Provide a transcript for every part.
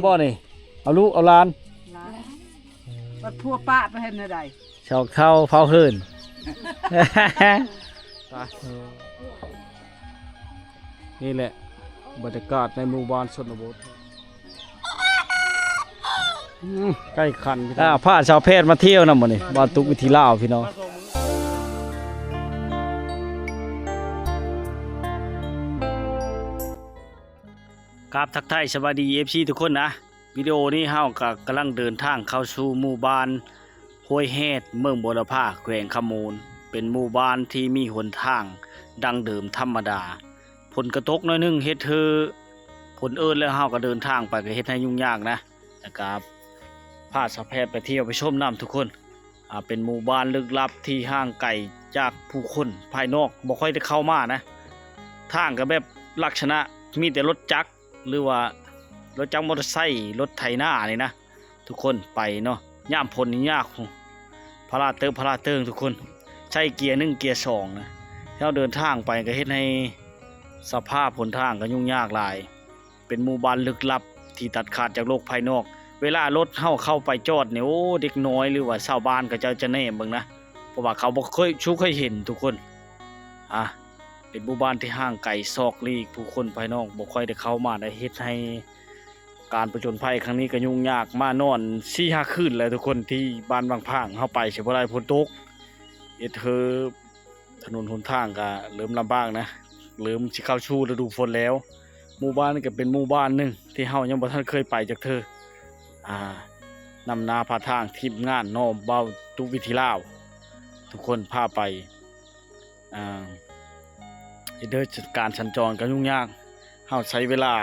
ບໍ່ນີ້ ເອົາລູກເອົາຫຼານ ຫຼານ ບັດຜົວປະໄປເຮັດແນວໃດ? ເຊົາເຂົ້າເຜົາເຮືອນ ນີ້ແຫຼະ ບັນຍາກາດໃນໝູ່ບ້ານຊົນນະບົດ. ອືມ ໃກ້ຄັນພີ່ນ້ອງ ອ່າ ພາຊາວແພດມາທ່ຽວນຳມື້ນີ້ ບ່າວຕຸກວິຖີລາວພີ່ນ້ອງ. ກາບທັກທາຍສະບາຍດີ ເອັຟຊີ ທຸກຄົນນະ. ວິດີໂອນີ້ເຮົາກໍກຳລັງເດີນທາງເຂົ້າສູ່ໝູ່ບ້ານຫ້ວຍແຮດ ເມືອງບົວລະພາ ແຂວງຄຳມ່ວນ. ເປັນໝູ່ບ້ານທີ່ມີຫົນທາງດັ້ງເດີມທຳມະດາ. ຝົນກະຕົກໜ້ອຍໜຶ່ງເຮັດໃຫ້ຝົນເອີດ ແລ້ວເຮົາກໍເດີນທາງໄປກໍເຮັດໃຫ້ຫຍຸ້ງຍາກນະ. ແລ້ວກໍພາສາວແພດໄປທ່ຽວໄປຊົມນຳທຸກຄົນ. ອ່າ ເປັນໝູ່ບ້ານລຶກລັບທີ່ຫ່າງໄກຈາກຜູ້ຄົນພາຍນອກ ບໍ່ຄ່ອຍໄດ້ເຂົ້າມານະ. ທາງກໍແບບລັກສະນະມີແຕ່ລົດຈັກ ຫຼືວ່າລົດຈັກມໍເຕີໄຊ ລົດໄຖນານີ້ນະ ທຸກຄົນໄປເນາະ. ຍາມຝົນນີ້ຍາກ ພາລາເຕີບພາລາເຕີງທຸກຄົນ ໃຊ້ເກຍໜຶ່ງເກຍສອງນະ. ເຮົາເດີນທາງໄປກໍເຮັດໃຫ້ສະພາບຫົນທາງກໍຫຍຸ້ງຍາກຫຼາຍ. ເປັນໝູ່ບ້ານລຶກລັບທີ່ຕັດຂາດຈາກໂລກພາຍນອກ. ເວລາລົດເຮົາເຂົ້າໄປຈອດນີ້ ໂອ້ ເດັກນ້ອຍ ຫຼືວ່າຊາວບ້ານເຂົາເຈົ້າຈະແນມເບິ່ງນະ ເພາະວ່າເຂົາບໍ່ເຄີຍ ຊູເຄີຍເຫັນທຸກຄົນ. ອ່າ ເປັນໝູ່ບ້ານທີ່ຫ່າງໄກຊອກຫຼີກ ຜູ້ຄົນພາຍນອກບໍ່ຄ່ອຍໄດ້ເຂົ້າມາໄດ້ ເຮັດໃຫ້ການຜະຈົນໄພຄັ້ງນີ້ກໍຫຍຸ້ງຍາກ. ມານອນສີ່ຫ້າຄືນແລ້ວທຸກຄົນ ທີ່ບ້ານວັງຜາງ ເຮົາໄປຊິບໍ່ໄດ້ ຝົນຕົກ ເຮັດໃຫ້ ຖະໜົນຫົນທາງກໍເລີ່ມລຳບາກນະ ເລີ່ມຊິເຂົ້າສູ່ລະດູຝົນແລ້ວ. ໝູ່ບ້ານນີ້ກໍເປັນໝູ່ບ້ານໜຶ່ງທີ່ເຮົາຍັງບໍ່ທັນເຄີຍໄປຈັກເທື່ອ. ອ່າ ນຳໜ້າພາທາງທີມງານເນາະ ບ່າວຕຸກວິຖີລາວ ທຸກຄົນພາໄປ. ອ່າ ເຮັດໃຫ້ການສັນຈອນກໍຫຍຸ້ງຍາກ ເຮົາໃຊ້ເວລາ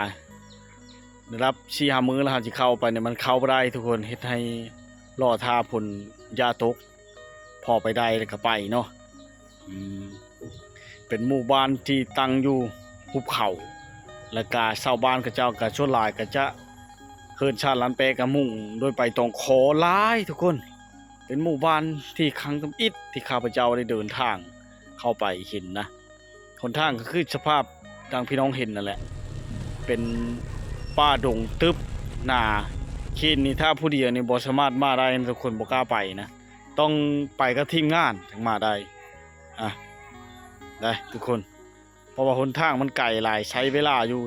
ລະດັບສີ່ຫ້າມື້ ແລ້ວເຮົາຊິເຂົ້າໄປນີ້ ມັນເຂົ້າບໍ່ໄດ້ທຸກຄົນ ເຮັດໃຫ້ລໍຖ້າຝົນຢ່າຕົກ ພໍໄປໄດ້ແລ້ວກໍໄປເນາະ. ອືມ ເປັນໝູ່ບ້ານທີ່ຕັ້ງຢູ່ຫຸບເຂົາ ແລ້ວກະຊາວບ້ານເຂົາເຈົ້າກະສ່ວນຫຼາຍກະຈະເຮືອນຊານລານແປກະມຸງໂດຍໃບຕອງຄໍຫຼາຍທຸກຄົນ. ເປັນໝູ່ບ້ານທີ່ຄັ້ງທຳອິດທີ່ຂ້າພະເຈົ້າໄດ້ເດີນທາງເຂົ້າໄປເຫັນນະ. ຫົນທາງກໍຄືສະພາບດັ່ງພີ່ນ້ອງເຫັນນັ້ນແຫຼະ ເປັນປ່າດົງຕຶບໜາ. ເຂດນີ້ຖ້າຜູ້ດຽວນີ້ບໍ່ສາມາດມາໄດ້ນະທຸກຄົນ ບໍ່ກ້າໄປນະ. ຕ້ອງໄປກັບທີມງານຈຶ່ງມາໄດ້ ອ່ະ ໄດ້ທຸກຄົນ ເພາະວ່າຫົນທາງມັນໄກຫຼາຍ ໃຊ້ເວລາຢູ່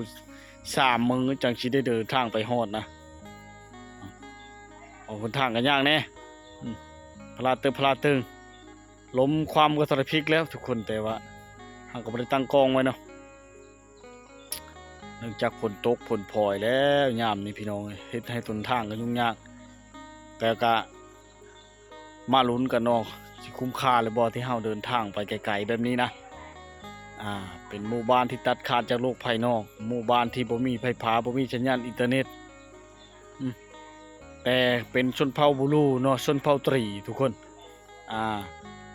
ສາມມື້ຈັ່ງຊິໄດ້ເດີນທາງໄປຮອດນະ. ເອົາ ຫົນທາງກໍຍາກແດ່ ອືມ ພາລາເຕີບພາລາເຕີງ ລົມຄວ່ຳກໍທະລະພິກແລ້ວທຸກຄົນ ແຕ່ວ່າເຮົາກໍບໍ່ໄດ້ຕັ້ງກ້ອງໄວ້ເນາະ ເນື່ອງຈາກຝົນຕົກຝົນພອຍແລ້ວຍາມນີ້ພີ່ນ້ອງເອີຍ ເຮັດໃຫ້ຫົນທາງກໍຫຍຸ້ງຍາກ ແຕ່ກໍ ມາລຸ້ນກັນເນາະ ຊິຄຸ້ມຄ່າຫຼືບໍ່ທີ່ເຮົາເດີນທາງໄປໄກໆແບບນີ້ນະ. ອ່າ ເປັນໝູ່ບ້ານທີ່ຕັດຂາດຈາກໂລກພາຍນອກ ໝູ່ບ້ານທີ່ບໍ່ມີໄຟຟ້າ ບໍ່ມີສັນຍານອິນເຕີເນັດ ອືມ ແຕ່ເປັນຊົນເຜົ່າບູລູເນາະ ຊົນເຜົ່າຕຣີທຸກຄົນ. ອ່າ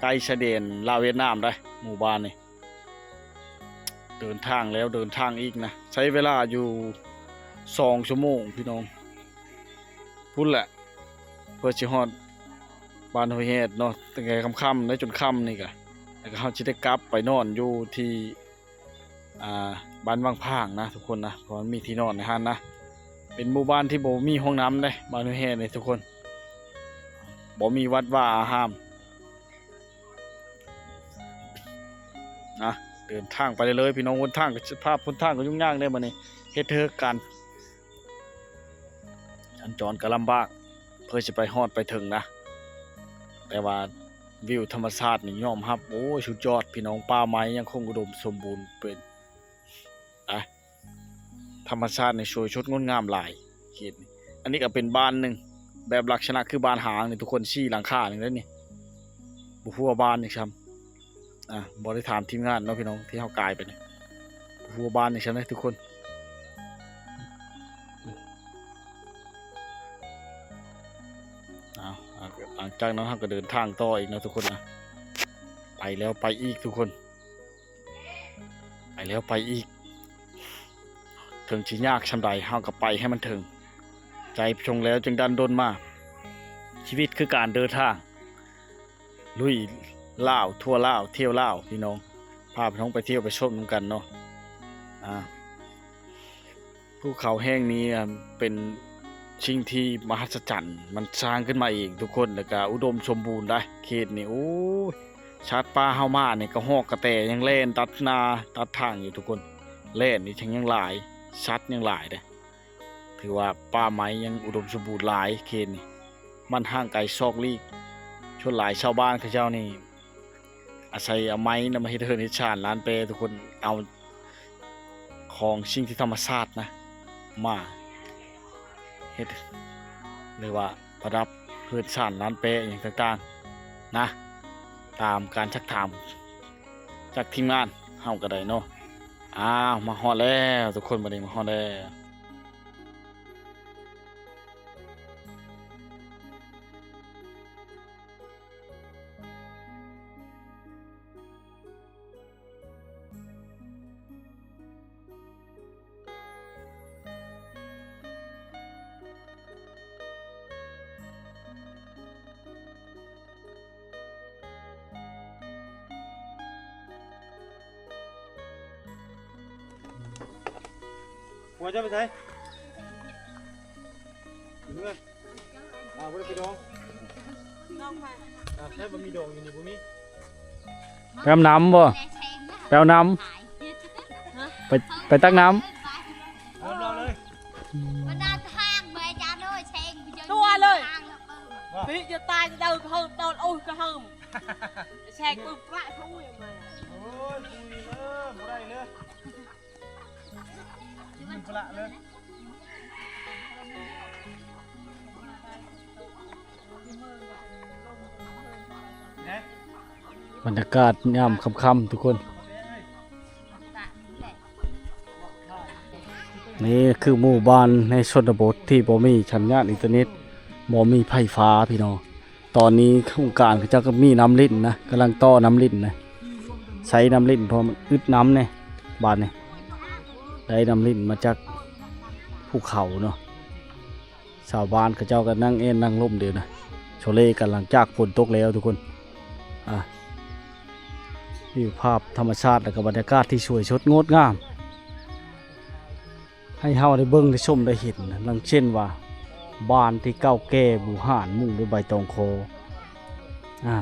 ໃກ້ຊາຍແດນລາວຫວຽດນາມໄດ໋ ໝູ່ບ້ານນີ້. ເດີນທາງແລ້ວເດີນທາງອີກນະ ໃຊ້ເວລາຢູ່ສອງຊົ່ວໂມງພີ່ນ້ອງ ພຸ້ນແຫຼະ ເພື່ອຊິຮອດບ້ານຫ້ວຍແຮດເນາະ ຕັ້ງແຕ່ຄ່ຳໆໄດ້ຈົນຄ່ຳນີ້ກະ ແລ້ວກະເຮົາຊິໄດ້ກັບໄປນອນຢູ່ທີ່ ອ່າ ບ້ານວັງຜາງນະທຸກຄົນນະ ເພາະມັນມີທີ່ນອນໃນຫັ້ນນະ. ເປັນໝູ່ບ້ານທີ່ບໍ່ມີຫ້ອງນ້ຳເດ້ ບ້ານຫ້ວຍແຮດນີ້ທຸກຄົນ ບໍ່ມີວັດວາອາຮາມ. ນະ ເດີນທາງໄປເລື້ອຍໆ ພີ່ນ້ອງ ຫົນທາງກໍ ສະພາບຫົນທາງກໍຫຍຸ້ງຍາກເດ້ບັດນີ້ ເຮັດໃຫ້ການສັນຈອນກໍລຳບາກ ເພື່ອຊິໄປຮອດໄປເຖິງນະ. ແຕ່ວ່າວິວທຳມະຊາດນີ້ຍອມຮັບ ໂອ້ຍ ສຸດຍອດ ພີ່ນ້ອງ ປ່າໄມ້ຍັງຄົງອຸດົມສົມບູນ ເປັນ ອ່ະ ທຳມະຊາດນີ້ສວຍສົດງົດງາມຫຼາຍເຂດນີ້. ອັນນີ້ກໍເປັນບ້ານໜຶ່ງ ແບບລັກສະນະຄືບ້ານຮ້າງນີ້ທຸກຄົນ ສີ່ຫຼັງຄານີ້ເດ້ນີ້ ບໍ່ຮູ້ວ່າບ້ານຫຍັງຊ້ຳ. ອ່າ ບໍ່ໄດ້ຖາມທີມງານເນາະພີ່ນ້ອງ ທີ່ເຮົາກາຍໄປນີ້ ບໍ່ຮູ້ວ່າບ້ານຫຍັງຊ້ຳເດ້ທຸກຄົນ. ເອົາ ຫຼັງຈາກນັ້ນເຮົາກໍເດີນທາງຕໍ່ອີກເນາະທຸກຄົນນະ ໄປແລ້ວໄປອີກທຸກຄົນ. ໄປແລ້ວໄປອີກ ເຖິງຊິຍາກສ່ຳໃດເຮົາກໍໄປໃຫ້ມັນເຖິງ ໃຈຊົງແລ້ວຈຶ່ງດັນດົນມາ. ຊີວິດຄືການເດີນທາງ ລຸຍລາວ ທົ່ວລາວ ທ່ຽວລາວ ພີ່ນ້ອງ ພາພີ່ນ້ອງໄປທ່ຽວໄປຊົມນຳກັນເນາະ. ອ່າ ພູເຂົາແຫ່ງນີ້ ອ່າ ເປັນ ສິ່ງທີ່ມະຫັດສະຈັນ ມັນສ້າງຂຶ້ນມາເອງທຸກຄົນ ແລ້ວກະອຸດົມສົມບູນໄດ໋ ເຂດນີ້. ໂອ້ຍ ສັດປ່າເຮົາມານີ້ ກະຮອກກະແຕຍັງແລ່ນຕັດໜ້າຕັດທາງຢູ່ທຸກຄົນ ແລ່ນນີ້ແທ້ງຍັງຫຼາຍ ສັດຍັງຫຼາຍເດ້. ຖືວ່າປ່າໄມ້ຍັງອຸດົມສົມບູນຫຼາຍເຂດນີ້ ມັນຫ່າງໄກຊອກຫຼີກ. ສ່ວນຫຼາຍຊາວບ້ານເຂົາເຈົ້ານີ້ ອາໄສເອົາໄມ້ນຳມາເຮັດເຮືອນເຮັດຊານລານແປທຸກຄົນ ເອົາຂອງສິ່ງທີ່ທຳມະຊາດນະ ມາເຮັດ ຫຼືວ່າປະດັບເຮືອນຊານລານແປອີ່ຫຍັງຕ່າງໆນະ ຕາມການຊັກຖາມຈາກທີມງານເຮົາກະໄດ້ເນາະ. ອ້າວ ມາຮອດແລ້ວທຸກຄົນ ບັດນີ້ມາຮອດແລ້ວ. ຜົວເຈົ້າໄປໃສ? ຢູ່ເຮືອນ. ອ້າວ ບໍ່ໄດ້ໄປດອງ? ດອງໃຜ? ອ້າວ ໃຊ້ບໍ່ມີດອງຢູ່ນີ້ ບໍ່ມີ? ໄປເອົານ້ຳບໍ່? ໄປເອົານ້ຳ? ຮະ? ໄປ ໄປຕັກນ້ຳ? ເອົາເອົາເລີຍ. ອືມ ມັນເດີນທາງໄປຈານເອີຍ ແຊງຢູ່ ຕົວເລີຍ ທາງແລ້ວ ເອີ ຕິຈະຕາຍ ຈະເດີນເຮີມ ຕອນໂອ້ຍກະເຮີມ ແຊງປຶ້ມປະທຸຍມາ. ໂອ້ຍ ປຸຍເລີຍ ບໍ່ໄດ້ເລີຍ. ບັນຍາກາດຍາມຄ່ຳໆ ທຸກຄົນ ນີ້ຄືໝູ່ບ້ານໃນຊົນນະບົດທີ່ບໍ່ມີສັນຍານອິນເຕີເນັດ ບໍ່ມີໄຟຟ້າພີ່ນ້ອງ. ຕອນນີ້ໂຄງການເຂົາເຈົ້າກະມີນ້ຳຫຼິ້ນນະ ກຳລັງຕໍ່ນ້ຳຫຼິ້ນນະ ໃຊ້ນ້ຳຫຼິ້ນ ເພາະມັນອຶດນ້ຳແນ່ ບາດນີ້ ໄດ້ນ້ຳຫຼິ້ນມາຈາກພູເຂົາເນາະ. ຊາວບ້ານເຂົາເຈົ້າກະນັ່ງແອ່ນນັ່ງລົມເດນະ ໂຊເລກັນ ຫຼັງຈາກຝົນຕົກແລ້ວທຸກຄົນ. ອ່າ ວິວພາບທຳມະຊາດ ແລ້ວກະບັນຍາກາດທີ່ສວຍສົດງົດງາມ ໃຫ້ເຮົາໄດ້ເບິ່ງໄດ້ຊົມໄດ້ເຫັນນະ ດັ່ງເຊັ່ນວ່າ ບ້ານທີ່ເກົ່າແກ່ບູຮານ ມຸງດ້ວຍໃບຕອງຄໍ. ອ່າ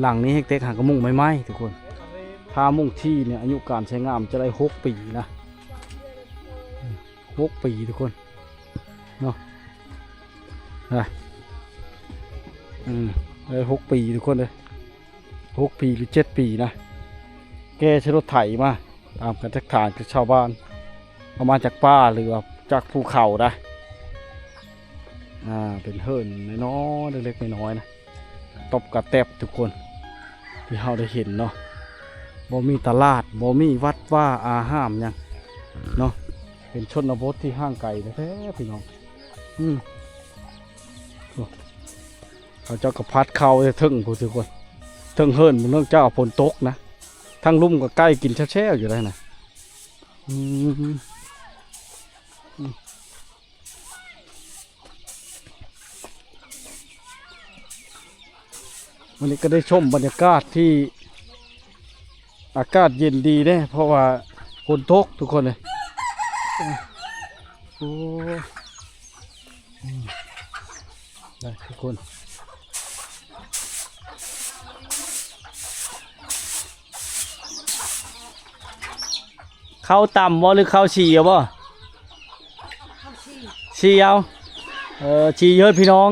ຫຼັງນີ້ເຮັກເຕັກຫາກະມຸງໃໝ່ໆ ທຸກຄົນ. ຖ້າມຸງທີ່ນີ້ ອາຍຸການໃຊ້ງານຈະໄດ້ຫົກປີນະ ຫົກປີທຸກຄົນເນາະ. ອ່າ ອືມ ໄດ້ຫົກປີທຸກຄົນເດີ ຫົກປີຫຼືເຈັດປີນະ ແກ່ໃຊ້ລົດໄຖມາ ຕາມການຈັກຖານຈາກຊາວບ້ານ ເອົາມາຈາກປ່າ ຫຼືວ່າຈາກພູເຂົານະ. ອ່າ ເປັນເຮືອນນ້ອຍໆ ເລັກໆ ນ້ອຍໆ ນະ ຕອບກະແຕັບທຸກຄົນ ທີ່ເຮົາໄດ້ເຫັນເນາະ. ບໍ່ມີຕະຫຼາດ ບໍ່ມີວັດວາອາຮາມຫຍັງເນາະ ເປັນຊົນນະບົດທີ່ຫ່າງໄກແທ້ໆ ພີ່ນ້ອງ. ອືມ ໂອ້ ເຂົາເຈົ້າກະພັດເຂົ້າເທິງພຸ້ນທຸກຄົນ ເທິງເຮືອນພຸ້ນ ເນື່ອງຈາກວ່າຝົນຕົກນະ ທາງລຸ່ມກະໄກ່ກິນແຊວໆ ຢູ່ໄດ໋ນະ. ອືມ ອືມ ວັນນີ້ກະໄດ້ຊົມບັນຍາກາດທີ່ອາກາດເຢັນດີເດ້ ເພາະວ່າຝົນຕົກທຸກຄົນເລີຍ. ໂອ້ ອືມ ໄດ້ທຸກຄົນ. ເຂົ້າຕຳບໍ່ ຫຼືເຂົ້າສີເອົາບໍ່? ເຂົ້າສີ ສີເອົາ. ເອີ ສີເຮີດພີ່ນ້ອງ.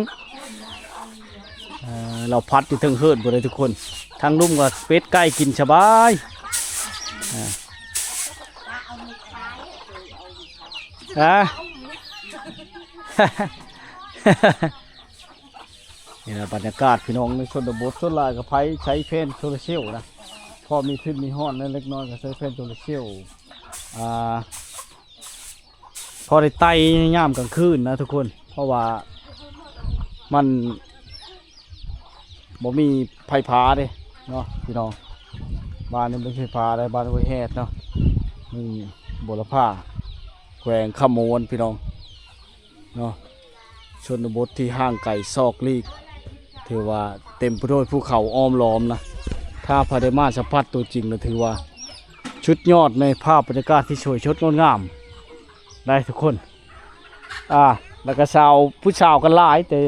ເອີ ລາວພັດຢູ່ເທິງເຮືອນພຸ້ນເດ້ທຸກຄົນ ທາງລຸ່ມກະເປັດໄກ່ກິນສະບາຍ. ອ່າ ອ່າ ນີ້ລະບັນຍາກາດພີ່ນ້ອງໃນຊົນນະບົດ ສ່ວນຫຼາຍກະໃຊ້ ໃຊ້ແຜ່ນໂຊລາເຊວນະ ພໍມີທຶນມີຮອດແດ່ເລັກນ້ອຍກະໃຊ້ແຜ່ນໂຊລາເຊວ ອ່າ ພໍໄດ້ໄຕ່ຍາມກາງຄືນນະທຸກຄົນ ເພາະວ່າມັນບໍ່ມີໄຟຟ້າເດ້ເນາະພີ່ນ້ອງ. ບ້ານນີ້ບໍ່ມີໄຟຟ້າເດ້ ບ້ານຫ້ວຍແຮດເນາະ ເມືອງບົວລະພາ ແຂວງຄຳມ່ວນພີ່ນ້ອງ. ເນາະ ຊົນນະບົດທີ່ຫ່າງໄກຊອກຫຼີກ ຖືວ່າເຕັມໄປດ້ວຍພູເຂົາອ້ອມລ້ອມນະ. ຖ້າໃຜໄດ້ມາສຳຜັດຕົວຈິງລະຖືວ່າສຸດຍອດໃນພາບບັນຍາກາດທີ່ສວຍສົດງົດງາມໄດ໋ທຸກຄົນ. ອ່າ ແລ້ວກໍຊາວ ຜູ້ຊາວກໍຫຼາຍ ແຕ່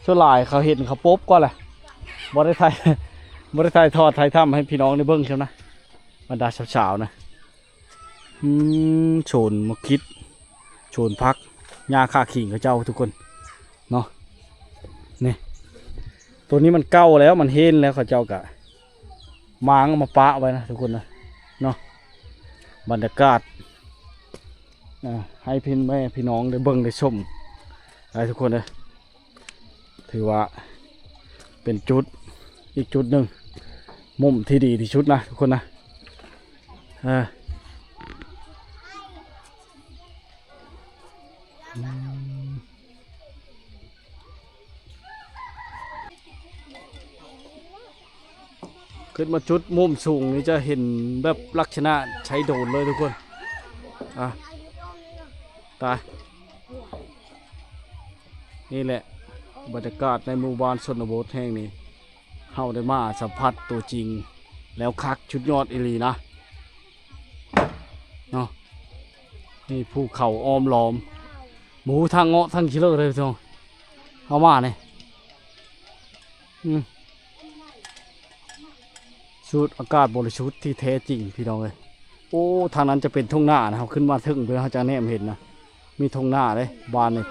ສ່ວນຫຼາຍເຂົາເຫັນເຂົາປົບກ່ອນແຫຼະ ບໍ່ໄດ້ຖ່າຍ ບໍ່ໄດ້ຖ່າຍທອດຖ່າຍທຳໃຫ້ພີ່ນ້ອງໄດ້ເບິ່ງຊ້ຳນະ ບັນດາຊາວໆນະ. ອືມ ໂຊນໝາກຂິດ ໂຊນຜັກ ຫຍ້າຄາຂີງເຂົາເຈົ້າທຸກຄົນເນາະ. ນີ້ ໂຕນີ້ມັນເກົ່າແລ້ວ ມັນເຫັນແລ້ວ ເຂົາເຈົ້າກະ ມາງເອົາມາປະໄວ້ນະທຸກຄົນນະເນາະ. ບັນຍາກາດ ອ່າ ໃຫ້ພີ່ແມ່ພີ່ນ້ອງໄດ້ເບິ່ງໄດ້ຊົມໄດ້ທຸກຄົນເດີ. ຖືວ່າເປັນຈຸດ ອີກຈຸດໜຶ່ງ ມຸມທີ່ດີທີ່ສຸດນະທຸກຄົນນະ ເອີ. ຂຶ້ນມາຈຸດມຸມສູງນີ້ຈະເຫັນແບບລັກສະນະໄຊໂດນເລີຍທຸກຄົນ ອ່າ ຕາຍ ນີ້ແຫຼະບັນຍາກາດໃນໝູ່ບ້ານຊົນນະບົດແຫ່ງນີ້ ເຮົາໄດ້ມາສຳຜັດຕົວຈິງແລ້ວຄັກ ສຸດຍອດອີ່ຫຼີນະເນາະ. ມີພູເຂົາອ້ອມລ້ອມ ບໍ່ຮູ້ທາງເງາະທາງຂີ້ເລີເລີຍພີ່ນ້ອງ ເຮົາມານີ້ ອືມ ສູດອາກາດບໍລິສຸດທີ່ແທ້ຈິງພີ່ນ້ອງເອີຍ. ໂອ້ ທາງນັ້ນຈະເປັນທົ່ງນານະ ເຮົາຂຶ້ນມາເທິງເບິ່ງ ເຮົາຈະແນມເຫັນນະ ມີທົ່ງນາເດ້ ບ້ານນີ້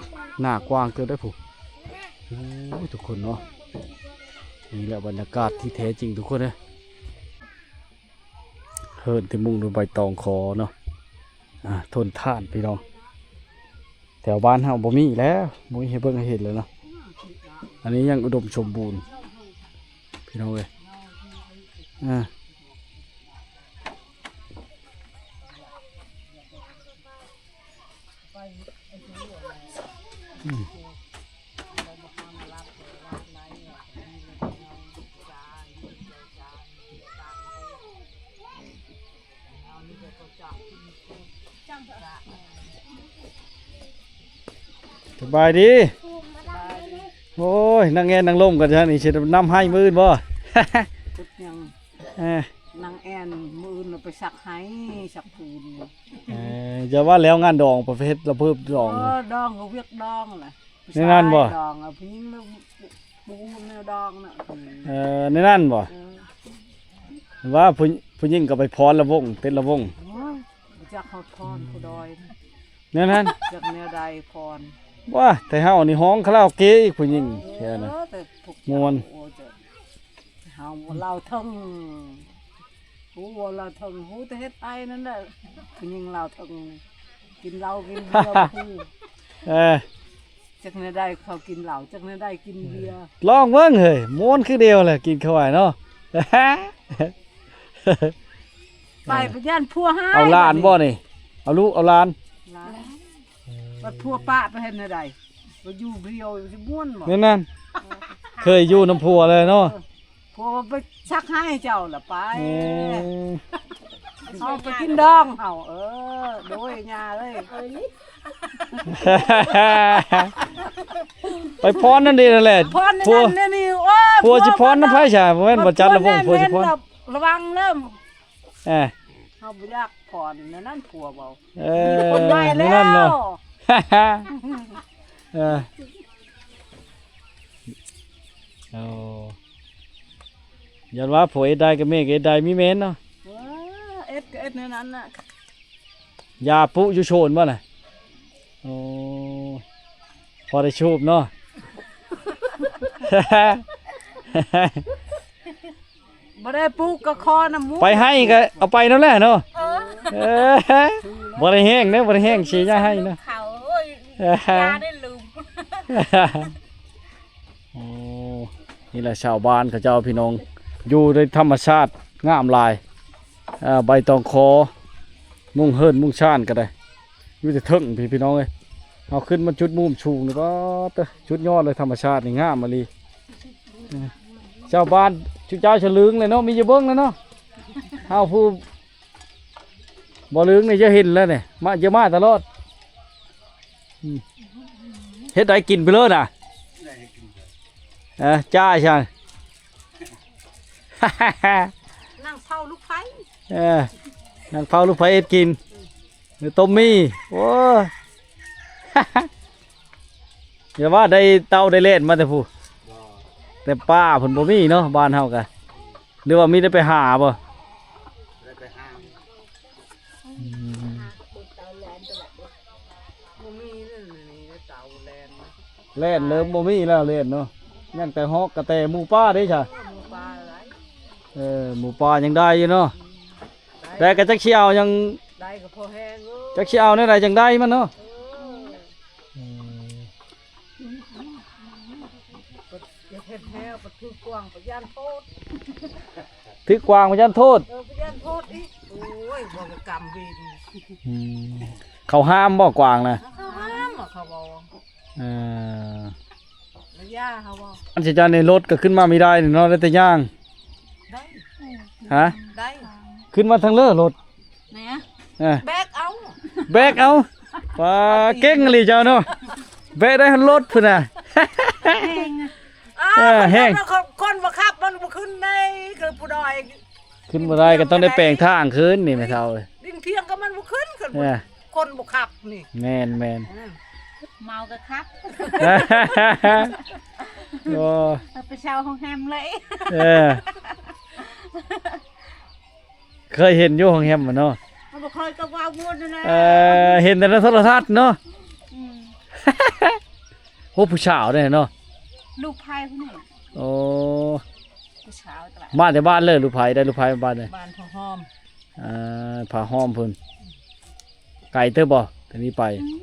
ນາກວ້າງເກີບໄດ໋ພຸ້ນ. ໂອ້ຍ ທຸກຄົນເນາະ ນີ້ແຫຼະບັນຍາກາດທີ່ແທ້ຈິງທຸກຄົນເອີຍ. ເຮືອນທີ່ມຸງດ້ວຍໃບຕອງຂໍເນາະ ອ່າ ທົນທານພີ່ນ້ອງ ແຖວບ້ານເຮົາບໍ່ມີແລ້ວ ບໍ່ມີໃຫ້ເບິ່ງໃຫ້ເຫັນແລ້ວເນາະ. ອັນນີ້ຍັງອຸດົມສົມບູນພີ່ນ້ອງເອີຍ ອ່າ. ສະບາຍດີ. ໂອ້ຍ ນັ່ງແອນນັ່ງລົມກັນຊັ້ນນີ້ ຊິນຳໄຫ້ມື້ອື່ນບໍ່? ເຮັດຫຍັງ? ເອີ ນັ່ງແອນ ມື້ອື່ນລະໄປສັກໄຫ້ສັກຜູນ. ເອີ ຢ່າວ່າແລ້ວງານດອງ ປະເພດລະເພີບດອງ ເອີ ດອງກໍວຽກດອງລະ ໃນນັ້ນບໍ່? ຜູ້ຊາຍດອງ ເອົາຜູ້ຍິງລະປູແນວດອງນະ. ເອີ ໃນນັ້ນບໍ່? ເອີ ວ່າຜູ້ ຜູ້ຍິງກໍໄປຟ້ອນລະວົງ ເຕັດລະວົງ. ໂອ້ຍ ບໍ່ຈັກຮອດຟ້ອນຜູ້ດອຍ ແນວນັ້ນ ຈັກແນວໃດຟ້ອນ. ວ້າ ແຕ່ເຮົານີ້ຮ້ອງຄາຣາໂອເກະອີກ ຜູ້ຍິງແທ້ນະ ເອີ ແຕ່ພວກ ມ່ວນ ເຈົ້າ ໂອ້ ເຈົ້າ ເຮົາເລົ່າເຖິງ ຮູ້ວ່າເລົ່າເຖິງ ຮູ້ແຕ່ເຮັດໄອນັ້ນແຫຼະ ຜູ້ຍິງເລົ່າເຖິງ ກິນເຫຼົ້າກິນເບຍ ຜູ້ ເອີ ຈັກແນວໃດເຂົາກິນເຫຼົ້າ ຈັກແນວໃດກິນເບຍ. ລອງເບິ່ງເຮີ້ຍ ມ່ວນຄືດຽວແຫຼະ ກິນເຂົ້າໄວ້ເນາະ. ໄປ ໄປຢ້ານຜົວຮ້າຍ ເອົາຫຼານບໍ່ນີ້ ເອົາລູກເອົາຫຼານ ຫຼານ ບັດຜົວປະໄປເຮັດແນວໃດ ໄປຢູ່ດຽວຊິມ່ວນບໍ່? ແມ່ນນັ້ນ ເຄີຍຢູ່ນຳຜົວແລ້ວເນາະ ເອີ ຜົວໄປສັກໄຫ້ເຈົ້າລະໄປ ເອີ ເຮົາໄປກິນດອງເຮົາ ເອີ ໂດຍຍ່າເອີຍ ໄປຟ້ອນນັ້ນເດ້ນັ້ນແຫຼະ ຟ້ອນນັ້ນນີ້ ໂອ້ຍ ຜົວຊິຟ້ອນນຳໃຜຊະ ບໍ່ແມ່ນບໍ່ຈັດລະວົງ ຜົວຊິຟ້ອນ ລະວັງເດີ ເອີ ເຮົາບໍ່ຢາກຟ້ອນແນວນັ້ນຜົວເວົ້າ ເອີ ມີຄົນໃໝ່ແລ້ວ ແນວນັ້ນເນາະ ເອີ ໂອ້ ຢ້ານວ່າຜົວເຮັດໄດ້ກໍແມ່ກໍເຮັດໄດ້ ມີແມ່ນເນາະ ເອີ ເຮັດກໍເຮັດແນວນັ້ນນະ ຢາປຸຢູ່ໂຊນບໍ່ນະ? ໂອ້ ພໍໄດ້ສູບເນາະ ບໍ່ໄດ້ປູກກໍຂໍນຳໝູ່ ໄປໄຮ່ກໍເອົາໄປນຳແຫຼະເນາະ ເອີ ເອີ ບໍ່ໄດ້ແຫ້ງເດີ ບໍ່ໄດ້ແຫ້ງ ເສຍຫຍ້າໄຮ່ເນາະ ເຂົາ ໂອ້ຍ ເອີ ຢາໄດ້ລຸມ. ໂອ້ ນີ້ແຫຼະຊາວບ້ານເຂົາເຈົ້າພີ່ນ້ອງ ຢູ່ໃນທຳມະຊາດງາມຫຼາຍ ເອີ ໃບຕອງຂໍ ມຸງເຮືອນມຸງຊານກໍໄດ້ ຢູ່ແຕ່ເທິງພີ້ພີ່ນ້ອງເອີຍ ເຮົາຂຶ້ນມາຈຸດມຸມສູງນີ້ ປາດເຕີ ສຸດຍອດເລີຍ ທຳມະຊາດນີ້ງາມອີ່ຫຼີ ເອີ ຊາວບ້ານ ຊຸມເຈົ້າສະລຶງເລີຍເນາະ ມີຢູ່ເບິ່ງແລ້ວເນາະ ເຮົາຜູ້ ບໍ່ລຶງນີ້ຈະເຫັນແລ້ວນີ້ ມາ ຈະມາຕະຫຼອດ ອືມ ເຮັດໃດກິນໄປເລີຍນະ ເອີ ຈ້າຍຊັ້ນ ນັ່ງເຝົ້າລູກໄຟ ເອີ ນັ່ງເຝົ້າລູກໄຟເຮັດກິນ ຫຼືຕົ້ມໝີ່ ໂອ້ຍ. ຢ່າວ່າໄດ້ເຕົ່າໄດ້ແລ່ນມາແຕ່ພຸ້ນ ແຕ່ປ່າເພິ່ນບໍ່ມີເນາະ ບ້ານເຮົາກະ ຫຼືວ່າມີໄດ້ໄປຫາບໍ່? ໄດ້ໄປຫາ ອືມ ບໍ່ມີເລີຍ ນີ້ເຕົ່າແລ່ນ ແລ່ນເລີ່ມບໍ່ມີແລ້ວ ແລ່ນເນາະ ຍັງແຕ່ຮອກກະແຕ ໝູປ່າເດ້ຊະ? ໝູປ່າຫຼາຍ ເອີ ໝູປ່າຍັງໄດ້ຢູ່ເນາະ ໄດ້ ແຕ່ກະຈັກຊິເອົາຫຍັງ ໄດ້ກະພໍແຮງເອີຍ ຈັກຊິເອົາແນວໃດຈັ່ງໄດ້ມັນເນາະ ເອີ ອືມ ຢ່າເຮັດແຮວ ປະຖືກວາງ ປະຢ້ານໂທດ ຖືກວາງ ປະຢ້ານໂທດ ເອີ ປະຢ້ານໂທດອີກ ໂອ້ຍ ບໍ່ກຳເວນ ອືມ ເຂົາຫ້າມບໍ່ກວາງນະ? ເຂົາຫ້າມ ເຂົາບໍ່ ເອີ ລະຢ່າເຮົາບໍ່ ອັນຊິຈານໃນລົດກໍຂຶ້ນມາບໍ່ໄດ້ເນາະ ໄດ້ແຕ່ຍ່າງ ໄດ້ ຮະ ໄດ້ ຂຶ້ນມາທາງເລີລົດ ແໜ ເອີ ແບກເອົາ ແບກເອົາ ປາ ເກັ່ງອີ່ຫຼີເຈົ້າເນາະ ແບກໄດ້ຮອດລົດພຸ້ນນະ ແຮງ ເອີ ແຮງ ຄົນ ຄົນບໍ່ຂັບມັນບໍ່ຂຶ້ນໄດ້ ຄືຜູ້ດອຍ ຂຶ້ນບໍ່ໄດ້ກໍຕ້ອງໄດ້ແປງທາງຂຶ້ນນີ້ແມ່ເຖົ້າເອີຍ ດິນທຽງກໍມັນບໍ່ຂຶ້ນ ເອີ ຄົນບໍ່ຂັບນີ້ ແມ່ນໆ ອືມ ເມົາກໍຂັບ ໂອ້ ໄປເຊົ່າໂຮງແຮມເລີຍ ເອີ ເຄີຍເຫັນຢູ່ໂຮງແຮມເນາະ ບໍ່ເຄີຍກໍວ່າວຸ້ນນະ ເອີ ເຫັນແຕ່ໃນໂທລະທັດເນາະ ອືມ ໂອ້ ຜູ້ສາວເດ້ເນາະ ລູກໃຜຜູ້ນີ້ ໂອ້ ຜູ້ສາວຕະຫຼາດ ມາແຕ່ບ້ານເລີ ລູກໃຜໄດ້ ລູກໃຜມາບ້ານເລີ ບ້ານຜາຫ້ອມ ອ່າ ຜາຫ້ອມພຸ້ນ ໄກເຕີບບໍ່ ແຕ່ນີ້ໄປ ອືມ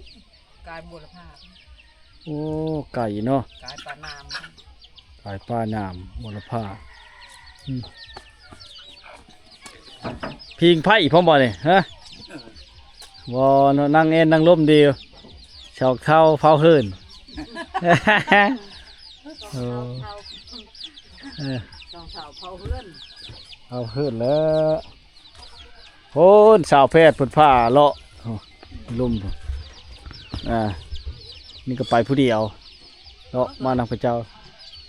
ກາຍບົວລະພາ ໂອ້ ໄກເນາະ ກາຍປານາມ ກາຍປານາມບົວລະພາ ອືມ ພິງໄຟພ້ອມບໍ່ນີ້ ຮະ ບໍ່ເນາະ ນັ່ງແອນນັ່ງລົມດີ ຊອກເທົາເຜົາເຫີນ ໂອ້ ເອີ ຊອກເທົາເຜົາເຫີນ ເຜົາເຫີນແລ້ວ. ໂອ້ນ ສາວແພດເພິ່ນພາເລາະ ໂອ້ ລຸ່ມພຸ້ນ ອ່າ ນີ້ກໍໄປຜູ້ດຽວເນາະ ມານຳເຂົາເຈົ້າ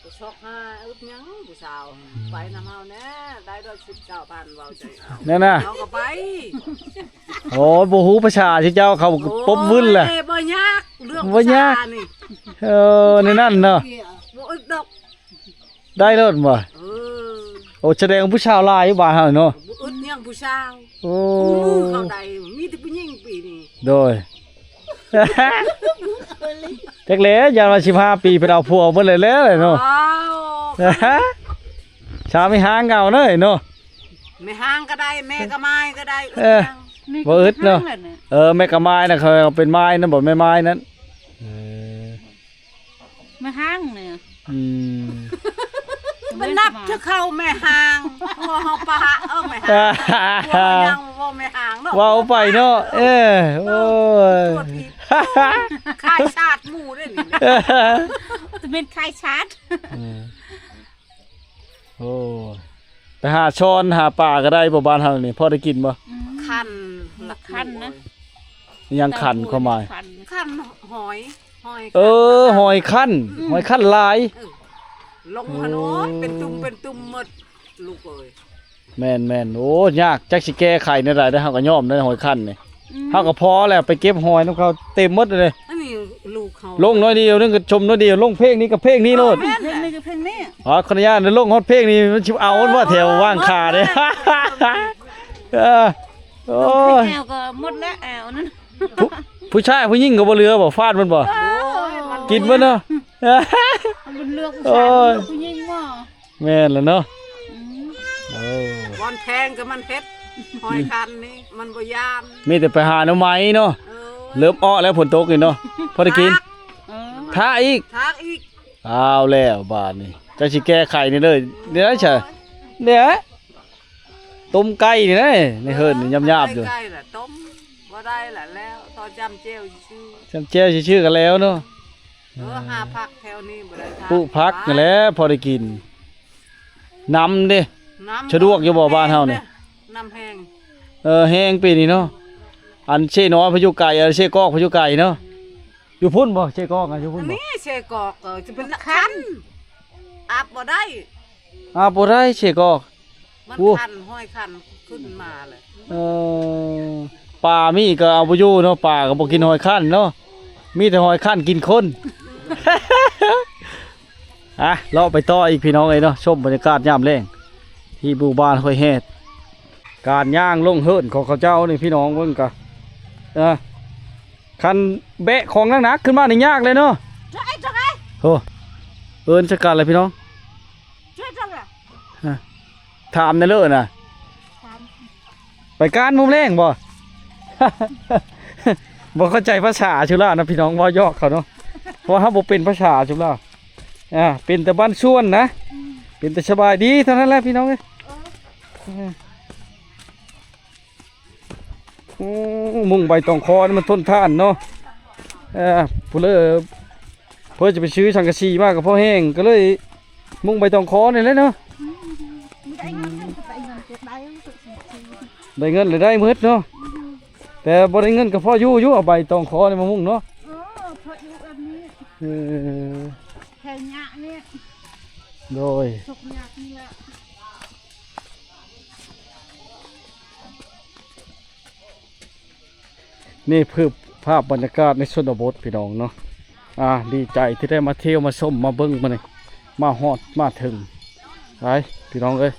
ໄປຊອກຫາອຶດຫຍັງຜູ້ສາວ ອືມ ໄປນຳເຮົາແດ່ ໄດ້ດອກສິບເກົ້າພັນ ເວົ້າຈັ່ງ ນັ້ນນະ ເຮົາກໍໄປ ໂອ້ຍ ບໍ່ຮູ້ພາສາຊິເຈົ້າ ເຂົາ ໂອ້ຍ ປົບວຶ້ນແຫຼະ ບໍ່ຍາກ ເລື່ອງ ບໍ່ຍາກ ພາສານີ້ ເອີ ໃນນັ້ນເນາະ ບໍ່ອຶດດອກ ໄດ້ໂລດບໍ່ ເອີ ໂອ້ ສະແດງວ່າຜູ້ສາວຫຼາຍຢູ່ບ້ານເຮົາເນາະ ບໍ່ອຶດຫຍັງຜູ້ສາວ ໂອ້ ຄູ່ມື້ເຂົາໄດ້ ມີແຕ່ຜູ້ຍິງປີນີ້ ໂດຍ ຈັກແຫຼະ ຢ້ານວ່າສິບຫ້າປີເພິ່ນເອົາຜົວໝົດແລ້ວເນາະ ອ້າວ ສາວແມ່ຮ້າງເອົາເນາະ ເນາະ ແມ່ຮ້າງກໍໄດ້ ແມ່ກະໝ້າຍກໍໄດ້ ເອີ ອຶດຫຍັງ ບໍ່ອຶດເນາະ ແມ່ຮ້າງແຫຼະ ເອີ ແມ່ກະໝ້າຍນະ ເຂົາເປັນໝ້າຍນະ ບໍ່ແມ່ໝ້າຍນັ້ນ ເອີ ແມ່ຮ້າງນີ້ ອືມ ມັນນັບຈະເຂົ້າແມ່ຮ້າງ ຜົວເຮົາປະ ເອີ ແມ່ຮ້າງ ຜົວເຮົາຍັງບໍ່ແມ່ຮ້າງເນາະ ເວົ້າໄປເນາະ ເອີ ໂອ້ຍ ຂາຍຊາດໝູ່ເດ້ນີ້ ຈະເປັນຂາຍຊາດ ເອີ ໂອ້ ໄປຫາຊ້ອນຫາປາກໍໄດ້ບໍ່ ບ້ານເຮົານີ້ ພໍໄດ້ກິນບໍ່ ອືມ ຄັນ ຄັນນະ ອີຫຍັງຄັນ ຄວາມໝາຍ ຄັນ ຄັນຫອຍ ຫອຍ ເອີ ຫອຍຄັນ ອືມ ຫອຍຄັນຫຼາຍ ເອີ ລົງຫັ້ນ ໂອ້ຍ ໂອ້ຍ ເປັນຕຸ່ມເປັນຕຸ່ມໝົດ ລູກເອີຍ ແມ່ນໆ ໂອ້ ຍາກ ຈັກຊິແກ້ໄຂແນວໃດ ເຮົາກໍຍອມໄດ້ຫອຍຄັນນີ້ ອືມ ເຮົາກໍພໍແລ້ວ ໄປເກັບຫອຍນຳເຂົາເຕັມໝົດເລີຍ ອັນນີ້ລູກເຂົາ ລົງໜ້ອຍດຽວໜຶ່ງກໍຊົມໜ້ອຍດຽວ ລົງເພງນີ້ກໍເພງນີ້ໂລດ ເພງນີ້ກໍເພງນີ້ ອໍ ຂໍອະນຸຍາດ ລົງຮອດເພງນີ້ມັນຊິເອົາມັນວ່າແຖວວາງຂາເດ້ ເອີ ໂອ້ຍ ແອວກໍໝົດແລ້ວ ແອວນັ້ນ ຜູ້ ຜູ້ຊາຍຜູ້ຍິງກໍບໍ່ເຫຼືອບໍ່ ຟາດມັນບໍ່ ໂອ້ຍ ກິນເບິດເນາະ ມັນເລືອກຜູ້ຊາຍ ໂອ້ຍ ເລືອກຜູ້ຍິງບໍ່ ແມ່ນແລ້ວເນາະ ອືມ ໂອ້ ບ່ອນແທງກໍມັນເຮັດ ຫອຍຄັນນີ້ມັນບໍ່ຢ້ານ ມີແຕ່ໄປຫາໜໍ່ໄມ້ເນາະ ເອີ ເລີ່ມເອາະແລ້ວ ຝົນຕົກນີ້ເນາະ ພໍໄດ້ກິນ ເອີ ຖ້າອີກ ຖ້າອີກ ເອົາແລ້ວບາດນີ້ ຈັກຊິແກ້ໄຂນີ້ເລີຍ ແນວໃດຊະ ເດ້ ຕົ້ມໄກ່ນີ້ເດ້ ໃນເຮືອນນີ້ຫຍາບໆຢູ່ ໄກ່ລະຕົ້ມບໍ່ໄດ້ລະແລ້ວ ພໍຈ້ຳແຈ່ວຊື່ໆ ຈ້ຳແຈ່ວຊື່ໆກໍແລ້ວເນາະ ເອີ ຫາຜັກແຖວນີ້ບໍ່ໄດ້ ປູກຜັກນັ້ນແຫຼະພໍໄດ້ກິນ ນ້ຳເດ້ ນ້ຳ ສະດວກຢູ່ບໍ່ບ້ານເຮົານີ້ ນ້ຳແຮງ ເອີ ແຮງປີນີ້ເນາະ ອັນເຊນ້ອຍເພິ່ນຢູ່ໄກ ອັນເຊກອກເພິ່ນຢູ່ໄກເນາະ ຢູ່ພຸ້ນບໍ່ ເຊກອກນະ ຢູ່ພຸ້ນບໍ່ ນີ້ເຊກອກ ເອີ ຈະເປັນຄັນ ອາບບໍ່ໄດ້ ອາບບໍ່ໄດ້ ເຊກອກ ມັນ ໂອ້ ຄັນ ຫອຍຄັນຂຶ້ນມາແລ້ວ ເອີ ປາມີກໍເອົາບໍ່ຢູ່ເນາະ ປາກໍບໍ່ກິນຫອຍຄັນເນາະ ມີແຕ່ຫອຍຄັນກິນຄົນ ອ່ະ ເລາະໄປຕໍ່ອີກພີ່ນ້ອງເອີຍເນາະ, ຊົມບັນຍາກາດຍາມແລງທີ່ໝູ່ບ້ານຫ້ວຍແຮດ. ການຍ່າງລົງເຮືອນຂອງເຂົາເຈົ້ານີ້ພີ່ນ້ອງເບິ່ງກະ ເອີ ຄັນແບກຂອງໜັກໆຂຶ້ນມານີ້ຍາກເລີຍເນາະ. ໂອ້ ເອີ້ນໃສ່ກັນເລີຍພີ່ນ້ອງ. ຖາມແດ່ເລີນະ ໄປການມຸມແລງບໍ່? ບໍ່ເຂົ້າໃຈພາສາຊຸລາວນະພີ່ນ້ອງ, ເວົ້າຢອກເຂົາເນາະ ເພາະວ່າເຮົາບໍ່ເປັນພາສາຊຸລາວ. ອ່າ ເປັນແຕ່ບາງສ່ວນນະ ເປັນແຕ່ສະບາຍດີເທົ່ານັ້ນແຫຼະພີ່ນ້ອງເອີຍ. ໂອ້ ມຸງໃບຕອງຄໍນີ້ມັນທົນທານເນາະ. ເອີ ຜູ້ເລີ ເພື່ອຈະໄປຊື້ສັງກະສີມາກໍພໍແຮງ ກໍເລີຍມຸງໃບຕອງຄໍນີ້ແຫຼະເນາະ. ໄດ້ເງິນແລ້ວໄດ້ໝົດເນາະ, ແຕ່ບໍ່ໄດ້ເງິນກໍພໍຢູ່ຢູ່ ເອົາໃບຕອງຄໍນີ້ມາມຸງເນາະ. ເອີ ພໍຢູ່ແບບນີ້ ເອີ ແຖວຍະນີ້ ໂດຍ ທຸກຍາກນີ້ແຫຼະ. ນີ້ຄືພາບບັນຍາກາດໃນຊົນນະບົດພີ່ນ້ອງເນາະ. ອ່າ ດີໃຈທີ່ໄດ້ມາທ່ຽວມາຊົມມາເບິ່ງມື້ນີ້ ມາຮອດມາເຖິງ. ໄປພີ່ນ້ອງເອີຍ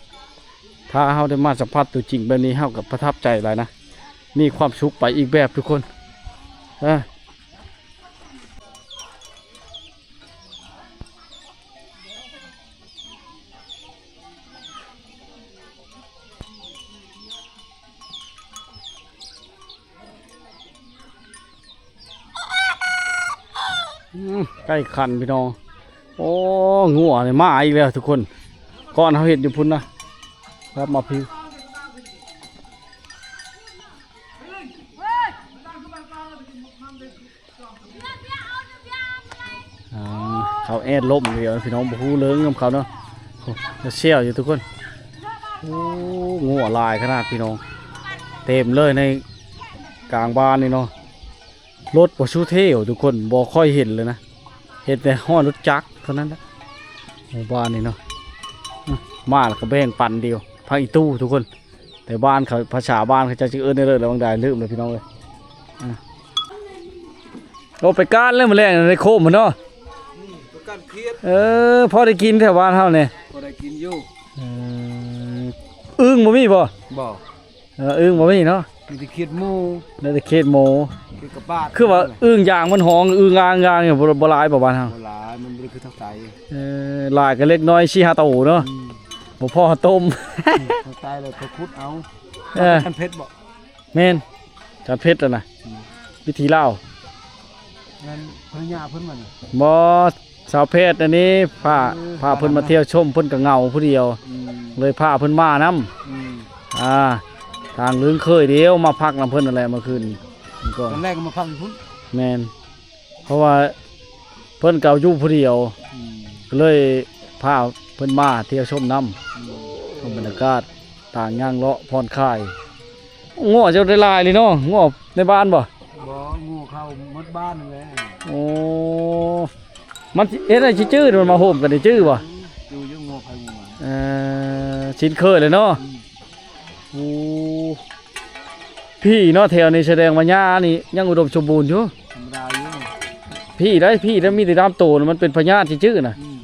ຖ້າເຮົາໄດ້ມາສຳຜັດຕົວຈິງແບບນີ້ ເຮົາກໍປະທັບໃຈຫຼາຍນະ, ມີຄວາມສຸກໄປອີກແບບທຸກຄົນ. ເອີ ອືມ ໃກ້ຂັນພີ່ນ້ອງ. ໂອ້ ງົວນີ້ມາອີກແລ້ວທຸກຄົນ, ກ່ອນເຮົາເຫັນຢູ່ພຸ້ນນະ ກັບມາພີ້. ອ່າ ເຂົາແອດລົມດຽວພີ່ນ້ອງ, ບໍ່ຮູ້ເລື່ອງນຳເຂົາເນາະ. ໂອ້ ຊຽວຢູ່ທຸກຄົນ. ໂອ້ ງົວຫຼາຍຂະໜາດພີ່ນ້ອງ, ເຕັມເລີຍໃນກາງບ້ານນີ້ເນາະ. ລົດບໍ່ສູ່ເທວທຸກຄົນ, ບໍ່ຄ່ອຍເຫັນເລີຍນະ, ເຫັນແຕ່ຮ້ອຍລົດຈັກເທົ່ານັ້ນແຫຼະ ໝູ່ບ້ານນີ້ເນາະ. ມາແລ້ວກໍແບ່ງປັນດຽວ ຜັກອີ່ຕູ້ທຸກຄົນ. ແຕ່ບ້ານເຂົາ ພາສາບ້ານເຂົາເຈົ້າຊິເອີ້ນແນວໃດລະຫວ່າງໃດ ລືມແລ້ວພີ່ນ້ອງເອີຍ. ອ່າ ໂອ້ ໄປການແລ້ວມື້ແລງໃນໂຄມພຸ້ນເນາະ. ອືມ ໄປການຂຽດ. ເອີ ພໍໄດ້ກິນແຖວບ້ານເຮົານີ້ ພໍໄດ້ກິນຢູ່. ເອີ ອຶ່ງບໍ່ມີບໍ່? ບໍ່. ເອີ ອຶ່ງບໍ່ມີເນາະ, ມີແຕ່ຂຽດໝູ ໄດ້ແຕ່ຂຽດໝູ ຂຽດກະປາດ. ຄືວ່າອຶ່ງຢາງມັນຮ້ອງ ອຶ່ງອ່າງຢາງຢູ່ ບໍ່ ບໍ່ຫຼາຍບໍ່ບ້ານເຮົາ? ບໍ່ຫຼາຍ, ມັນບໍ່ໄດ້ຄືທາງໃຕ້. ເອີ ຫຼາຍກໍເລັກນ້ອຍສີ່ຫ້າໂຕເນາະ. ອືມ ບໍ່ພໍເຮົາຕົ້ມ. ອືມ ທາງໃຕ້ແລ້ວເຂົາຂຸດເອົາ. ເອີ ຈານເຜັດບໍ່? ແມ່ນ ຈານເຜັດຫັ້ນນະ. ອືມ ວິທີລາວ. ນັ້ນພະຍາເພິ່ນວ່ານີ້ ບໍ່ ຊາວແພດອັນນີ້ ພາ ເອີ ພາເພິ່ນມາທ່ຽວຊົມ ເພິ່ນກໍເຫງົາຜູ້ດຽວ. ອືມ ເລີຍພາເພິ່ນມານຳ. ອືມ ອ່າ ທາງລຶ້ງເຄີຍດຽວມາພັກນຳເພິ່ນນັ້ນແຫຼະ ເມື່ອຄືນນີ້ກໍ ຕອນແລກກໍມາພັກຢູ່ພຸ້ນ. ແມ່ນ ເພາະວ່າເພິ່ນກໍຢູ່ຜູ້ດຽວ. ອືມ ກໍເລີຍພາເພິ່ນມາທ່ຽວຊົມນຳ. ອືມ ຊົມບັນຍາກາດ ຕ່າງຍ່າງເລາະຜ່ອນຄາຍ. ງົວເຈົ້າໄດ້ຫຼາຍເລີຍເນາະ, ງົວໃນບ້ານບໍ່? ບໍ່ ງົວເຂົາໝົດບ້ານນັ້ນແຫຼະ. ໂອ້ ມັນເຮັດໃຫ້ຊິຈື່ ມັນມາໂຮມກັນໄດ້ຈື່ບໍ່? ອືມ ຢູ່ຢູ່ ງົວໃຜງົວມັນ. ເອີ ຊິນເຄີຍເລີຍເນາະ. ອືມ ໂອ້ ພີ້ເນາະ ແຖວນີ້ສະແດງວ່າຫຍ້ານີ້ຍັງອຸດົມສົມບູນຢູ່. ທຳມະດາຢູ່ ພີ້ໄດ໋ ພີ້ໄດ໋ ມີແຕ່ຕາມໂຕ ມັນເປັນພະຍາດຊື່ໆນະ. ອືມ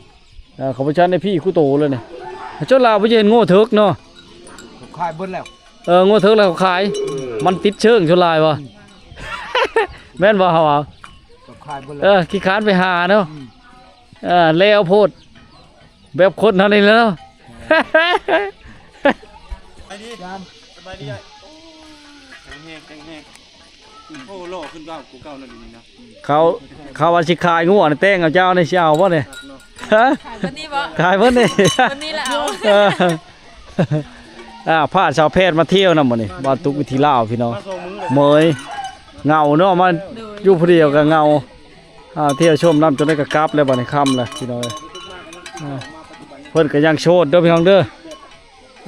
ເອີ ເຂົາບໍ່ທັນໄດ້ພີ້ຄູ່ໂຕເລີຍນີ້. ເຈົ້າລາວບໍ່ເຫັນງົວເຖິກເນາະ, ເຂົາຂາຍເບິດແລ້ວ. ເອີ ງົວເຖິກແລ້ວເຂົາຂາຍ. ເອີ ມັນຕິດເຊີງສ່ວນຫຼາຍບໍ່? ອືມ ແມ່ນບໍ່ເຮົາເອົາ? ເຂົາຂາຍເບິດແລ້ວ. ເອີ ຂີ້ຄ້ານໄປຫາເນາະ. ອືມ ເອີ ແລ້ວໂພດ ແບບຄົນເຮົານີ້ແຫຼະເນາະ. ສະບາຍດີ ສະບາຍດີ. ໂອ້ ແຂງແຮງ ແຂງແຮງ. ໂອ້ ຫຼໍ່ຂຶ້ນກວ່າກູເກົ່ານັ້ນນີ້ນະ. ເຂົາ ເຂົາວ່າຊິຂາຍງົວນະ ແຕ່ງເອົາເຈົ້ານີ້ ຊິເອົາບໍ່ນີ້? ຮະ? ຂາຍເບິດນີ້ບໍ່? ຂາຍເບິດນີ້ ເບິດນີ້ແຫຼະເອົາ. ເອີ ອ່າ ພາສາວແພດມາທ່ຽວນຳມື້ນີ້ ບ້ານຕຸກ ວິຖີລາວ ພີ່ນ້ອງ. ເໝີຍ ເຫງົາເນາະ ມາ ໂດຍ ຢູ່ຜູ້ດຽວກໍເຫງົາ. ອ່າ ທ່ຽວຊົມນຳ ຈົນໄດ້ກໍກັບແລ້ວ ບັດນີ້ຄ່ຳແລ້ວ ພີ່ນ້ອງເອີຍ. ອ່າ ເພິ່ນກໍຍັງໂສດເດີ ພີ່ນ້ອງເດີ.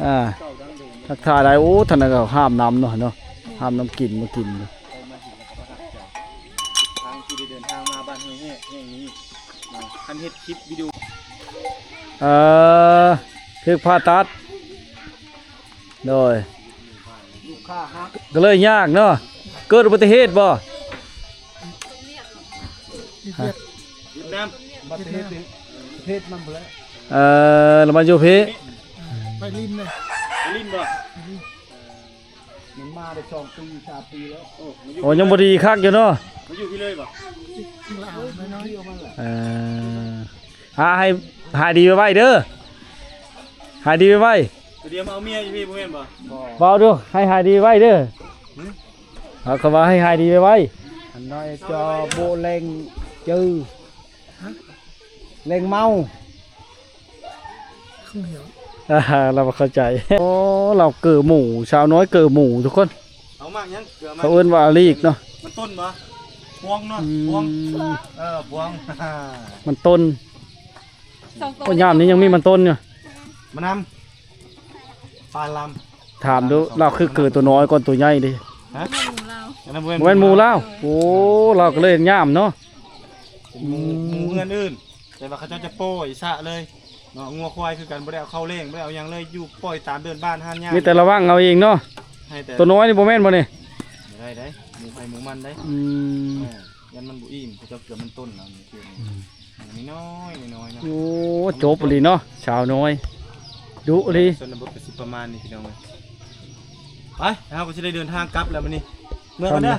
ອ່າ ທັກທາຍຫຼາຍ. ໂອ້ ທ່ານນັ້ນກໍຫ້າມນ້ຳເນາະ ເນາະ ຫ້າມນ້ຳກິນມາກິນ. ຄັ້ງທີ່ໄດ້ເດີນທາງມາບ້ານຫ້ວຍແຮດແຫ່ງນີ້ເນາະ ຄັນເຮັດຄລິບວິດີໂອ ເອີ ຖືກຜ່າຕັດ ໂດຍ ລູກຄ້າຮັກ ກໍເລີຍຍາກເນາະ. ເກີດອຸບັດຕິເຫດບໍ່? ຫະ? ເຫດນ້ຳ ອຸບັດຕິເຫດນີ້ ເຮັດມັນພຸ້ນແຫຼະ ເອີ ລະມາຢູ່ພີ້ ໄປຫຼິ້ນເລີຍ ໄປຫຼິ້ນບໍ່? ມັນມາໄດ້ສອງປີສາມປີແລ້ວ ໂອ້ ຍັງບໍ່ດີຄັກຢູ່ເນາະ ມາຢູ່ພີ້ເລີຍບໍ່? ເອີ ຫາໃຫ້ຫາຍດີໄວໆເດີ ຫາຍດີໄວໆ ດຽວມາເອົາເມຍຢູ່ພີ້ບໍ່ແມ່ນບໍ່? ບໍ່ ເວົ້າດູ ໃຫ້ຫາຍດີໄວເດີ ເຂົາວ່າໃຫ້ຫາຍດີໄວໆ ອັນນ້ອຍຈອໂບແລງຈື່ ແລງເມົາ ເຂົາບໍ່ເຂົ້າໃຈ ໂອ້ ລາວເກີໝູ ສາວນ້ອຍເກີໝູທຸກຄົນ ເອົາໝາກຫຍັງ? ເຂົາເອີ້ນວ່າອາລີກເນາະ ມັນຕົ້ນບໍ່? ພວງເນາະ ພວງ ເອີ ພວງ ມັນຕົ້ນ ໂອ້ ຍາມນີ້ຍັງມີມັນຕົ້ນຢູ່ ມານຳ ປາລຳ ຖາມດູ ລາວຄືເກີໂຕນ້ອຍກ່ອນໂຕໃຫຍ່ເດ້ ຮະ? ອັນນັ້ນບໍ່ແມ່ນ ບໍ່ແມ່ນໝູລາວ ໂອ້ ລາວກໍເລີຍຍາມເນາະ ເປັນໝູ ໝູເຮືອນອື່ນ ແຕ່ວ່າເຂົາເຈົ້າຈະປ່ອຍສະເລີຍເນາະ ງົວຄວາຍຄືກັນ ບໍ່ໄດ້ເອົາເຂົ້າລ້ຽງ ບໍ່ໄດ້ເອົາຫຍັງເລີຍ ຢູ່ປ່ອຍຕາມເດີ່ນບ້ານຮ້ານຍາ ມີແຕ່ລະວັງເອົາເອງເນາະ ໃຫ້ແຕ່ ໂຕນ້ອຍນີ້ບໍ່ແມ່ນບໍ່ນີ້? ບໍ່ໄດ້ໃດ ໝູໃຜໝູມັນໄດ ອືມ ເອີ ຢ້ານມັນບໍ່ອີ່ມ ເຂົາເຈົ້າເກືອມັນຕົ້ນເອົານີ້ ອືມ ນ້ອຍໆ ນ້ອຍໆເນາະ ໂອ້ ຈົບອີ່ຫຼີເນາະ ສາວນ້ອຍ ດຸອີ່ຫຼີ ຊົນນະບົດກໍຊິປະມານນີ້ພີ່ນ້ອງເອີຍ ໄປ ເຮົາກໍຊິໄດ້ເດີນທາງກັບແລ້ວບັດນີ້ ເມືອກ່ອນເດີ ບ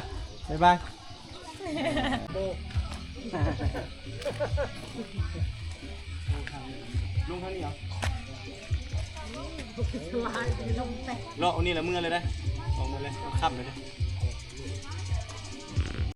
າຍບາຍ ລົງທາງນີ້ເອົາ ເລາະເອົານີ້ລະເມືອເລີຍໄດ໋ ອອກມາເລີຍ ຄ່ຳເລີຍເດີ.